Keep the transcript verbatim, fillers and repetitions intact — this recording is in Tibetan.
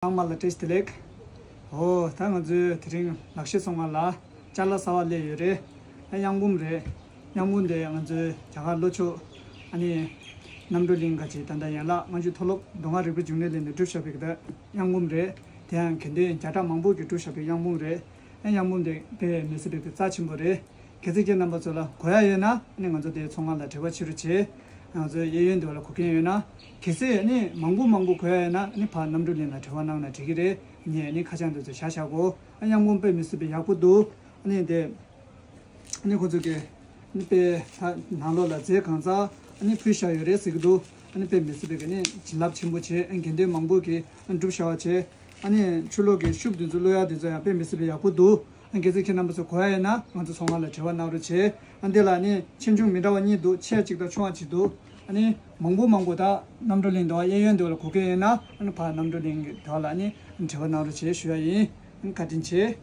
ཚང་མ་ལ་བཀྲ་ཤིས་བདེ་ལེགས། ཨོ་ད་ང་ཚོའི་དེ་རིང་ལག་ཤེས་ཚོང་ཁང་ལ་ཅ་ལག་གསར་པ་སླེབས་ཡོད་རེད། ཨ་གཡང་འབུམ་རེད། གཡང་འབུམ་དེ་ང་ཚོའི་རྒྱ་གར་ལྷོ་ཕྱོགས་ཨ་ནི་རྣམ་གྲོལ་གླིང་ག་ཅིག་ད་ལྟ་ཡན་ལག་སྔ་འགྱུར་མཐོ་སློབ་མདོ་སྔགས་རིག་པའི་འབྱུང་གནས་གླིང་ནས་བསྒྲུབས་བཞག་པའི་གི་ད་གཡང་འབུམ་རེད། དེ་ཡང་དགེ་འདུན་བརྒྱ་ཕྲག་མང་པོ་གིས་བསྒྲུབས་བཞག་པའི་གཡང་འབུམ་རེད། ཨ་གཡང་འབུམ་དེ་དཔེ་མི་སྲིད་པའི་གི་རྩ་ཆེན་པོ་རེད། གལ་སྲིད་ཁྱེད་རྣམ་པ་ཚོ་ལ་དགོས་ཡ་ཡོད་ན་ཨ་ནི་ང་ཚོ་དེའི་ཚོང་ཁང་ལ་འབྲེལ་བ་བྱེད་རོགས་བྱེད། ང་ཚོའི་གཡས་གཡོན་དེ་བ་ལ་གོ་མཁན་ཡོད་ན། གལ་སྲིད་ཨ་ནི་མང་པོ་མང་པོ་དགོས་ཡ་ཡོད་ན་ཨ་ནི་ཕར་རྣམ་གྲོལ་གླིང་ལ་འབྲེལ་བ་གནང་ན་འགྲིག་གི་རེད། ངས་ཨ་ནི་ཁ་བྱང་དེ་ཚོ་བཞག་བཞག་གོ། ཨ་གཡང་འབུམ་དཔེ་མི་སྲིད་པའི་ཡག་པོ་འདུག་ཨ་ནི་དེ། ཨ་ནི་ཁོ་ཚོ་གིས་ཨ་ནི་དཔེ་ད་ནང་ལོགས་ལ་རྫས་གང་ཚང་ཨ་ནི་ཕུལ་བཞག་ཡོད་རེད་ཟེར་གི་འདུག་ཨ་ནི་དཔེ་མི་སྲིད་པའི་གི་ཨ་ནི་བྱིན་རླབས་ཆེན་པོ་བྱས། ཨ་ནི་དགེ་འདུན་མང་པོ་གིས་ཨ་ནི་བསྒྲུབས་བཞག་པ་བྱས། ཨ་ནི་ཆུ་ལོག་གི་ཤུབས་དེ་ཚོ་བླུག་ཡ་དེ་ཚོ་ཡང་དཔེ་མི་སྲིད་པའི་ཡག་པོ་འདུག་ཨ་ནི་གལ་སྲིད་ཁྱེད་རྣམ་པ་ཚོ་དགོས་ཡ་ཡོད་ན་ང་ཚོ་ཚོང་ཁང་ལ་འབྲེལ་བ་གནང་རོགས་བྱེད། ཨ་འདི་ལ་ཨ་ནི་ཆེ་ཆུང་མི་འདྲ་བ་གཉིས་འདུག་ཆེ་གཅིག་དང་ཆུང་བ་གཅིག་འདུག་ཨ་ནི་མང་པོ་མང་པོ་ད་རྣམ་གྲོལ་གླིང་དུ་གཡས་གཡོན་དུ་ལ་གོ་མཁན་ཡོད་ན་ཨ་ནི་ཕར་རྣམ་གྲོལ་གླིང་གི་དུ་ལ་ཨ་ནི་འབྲེལ་བ་གནང་རོགས་བྱེད་ཞུ་ཡ་ཡིན། ཨ་ནི་བཀའ་དྲིན་ཆེ།